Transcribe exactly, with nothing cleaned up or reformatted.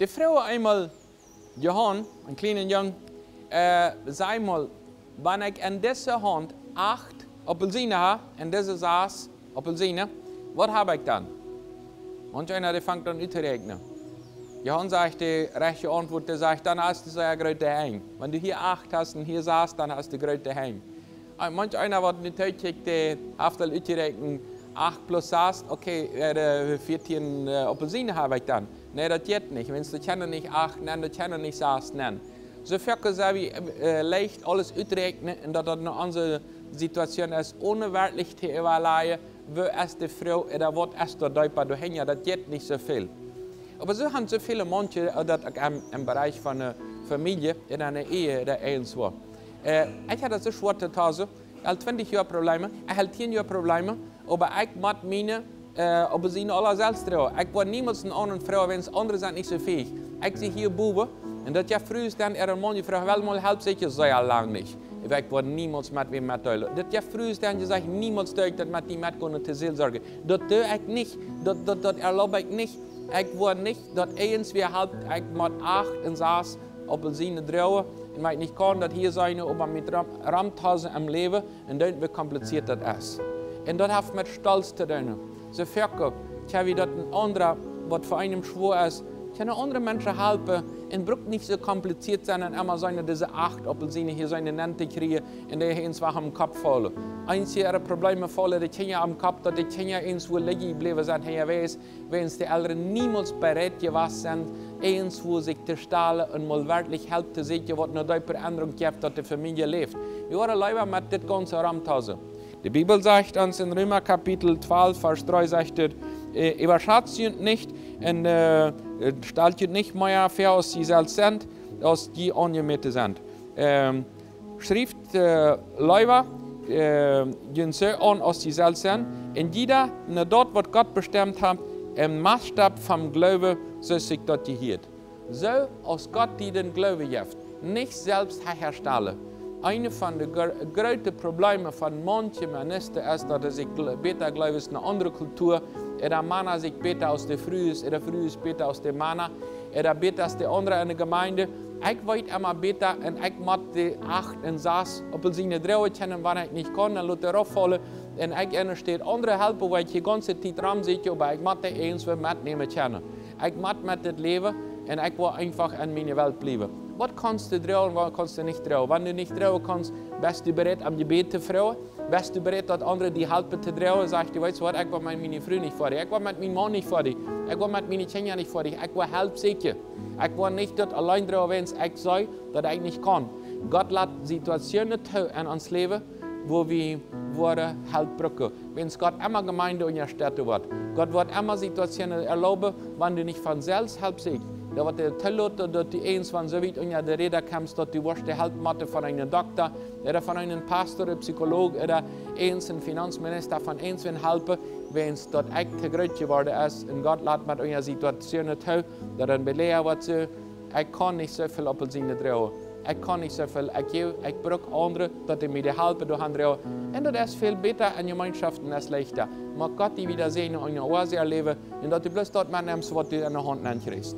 Dee fruach eemol Johan, een kjlienen Jung, äh, saj mol, wan ekj en dise Haunt acht Aupelsinen hab un dise sas Aupelsinen, waut hab ekj dan? Manch eena, dee fangt aun uttoräakjnen. Johan sajcht, de rajchte Auntwuat, dee sajcht, dan hast du sea groote Henj. Wan du hia acht hast un hia sas, dan hast du groote Henj. Ah, manch eena, waut nu tookjikjt, dee haft aul utjeräakjent, acht plus sas, okay, äh, vieetieen, äh, Aupelsinen hab ekj dan. Nä, daut jeit nich. Wiels daut kjennen nich acht nenn, daut kjennen nich sas nenn. Soo foaken sell wie, äh, leicht aules uträakjnen un daut daut no onse Situation es, onen werkjlich to evaluieren, woo es de Froag, ooda waut es doa deepa doahinja, daut jeit nich soo väl. Oba soo han soo väle Menschen, äh, daut uk em, em Bereich von eene Famielje, en eene Ehe, ooda irjentwua. Äh, ekj haud daut soo schwoa to Hause, aul twintich Joa Probleme, ekj haud tieen Joa Probleme, oba ekj mott miene, äh, Aupelsinen aula selfst droagen. Ekj woa niemols eenen aundren froagen, wiels aundre sent nich soo fäich. Ekj sie hia bowen, un daut jeft Frues, dee äa Maun jefroacht, well mol Help, secha sea lang nich. Oba ekj woa niemols met wäm metdeelen. Daut jeft Frues, dee jesajcht, niemols doo ekj daut met die metgonen to Seelsorge. Daut doo ekj nich. Daut, daut, daut erlaub ekj nich. Ekj woa nich, daut irjentwäa halpt, ekj mott acht un sas Aupelsinen droagen. Un wan ekj nich kaun daut hia sennen, oba met rom, romtosen em Läwen, un dan, woo kompliziert daut es. Un daut haft met Stolz to doonen. Soo foaken, uk, kjenn wie daut een aundra, waut fa eenem schwoa es, kjennen aundre Menschen halpen un brukt nich soo kompliziert sennen un emma sennen dise acht Aupelsinen hia sennen nenn to kjrieen un dee irjentwua aum Kopp faulen. Eenje äare Probleme faulen de Kjinja aum Kopp, daut de Kjinja irjentwua lijen jebläwen sent, hee weet, wiels de Elren niemols bereit jewast sent, irjentwua sikj to stalen un mol werkjlich Help to sieekjen, waut eene deepe Endrunk jeft, daut de Famielje läft. Wie woaren leewa met dit gaunze romtosen. De Bibel sajcht ons en Reema Kapitel twalf, Varsch dree, sajcht et, äh, "Äwaschat junt nich un, äh, stalt junt nich mea väa aus jie selfst sent, aus jie aunjemäten sent." Ähm, Schrieft, äh, leewa, äh, junt soo aun aus jie selfst sent, un jieda no daut, waut Gott bestemt haft, em Moatstab vom Gloowen, soo aus sikj daut jehieet. Soo aus Gott die dän Gloowen jeft, nich selfst häastalen. Eent von de gr-, groote Probleme von manche Menschen es, daut see sikj gl-, bäta jleewen aus eene aundre Kultua, ooda Mana sikj bäta aus de Frues, ooda Frues bäta aus de Mana, ooda bäta aus de aundre enne Jemeent. Ekj weet emma bäta un ekj mott de acht un sas Aupelsinen droagen kjennen, wan ekj nich kaun, dan lot ekj rauffaulen. Un ekj enne Städ aundre halpen, wua ekj de gaunze Tiet rom sitt, oba ekj mott dee irjentwua metnämen kjennen. Ekj mott met dit läwen un ekj woa eefach en miene Welt bliewen. Waut kaust du droagen, waut kaust du nich droagen? Wan du nich droagen kaust, best du bereit, om Jebäd to froagen? Best du bereit, daut aundre die halpen to droagen? Sajchst du, weetst du waut, ekj woa met miene Fru nich foadich. Ekj woa met mienen Maun nich foadich. Ekj woa met miene Kjinja nich foadich. Ekj woa Help sieekjen. Ekj woa nich daut auleen droagen, wiels ekj see, daut ekj nich kaun. Gott lat Situationen too en ons Läwen, wua wie woaren Help brucken. Wiels Gott emma Jemeent unjastetten woat. Gott woat emma Situationen erlauben, wan du nich von selfst Help sitst. Dee woat die toloten, daut du irjentwan soo wiet unja de Räda kjemst, daut du woascht de Help motten von eenen Dokta, ooda von eenen Pastor, eenen Psycholog, ooda eenen Finanzminister, von irjentwäm halpen, wiels daut ekj too groot jeworden es. Un Gott lat met unja Situationen too, daut een Beläa woat soo, ekj kaun nich soo väl Aupelsinen droagen. Ekj kaun nich soo väl, ekj jäw, ekj bruk aundre, daut dee mie dee halpen doa aun droagen. Un daut es väl bäta un Jemeenschoft es leichta. Mucht Gott die wada säajnen un eene Oase erläwen, un daut du bloos daut metnemst, waut du enne Haunt nenn kjrichst.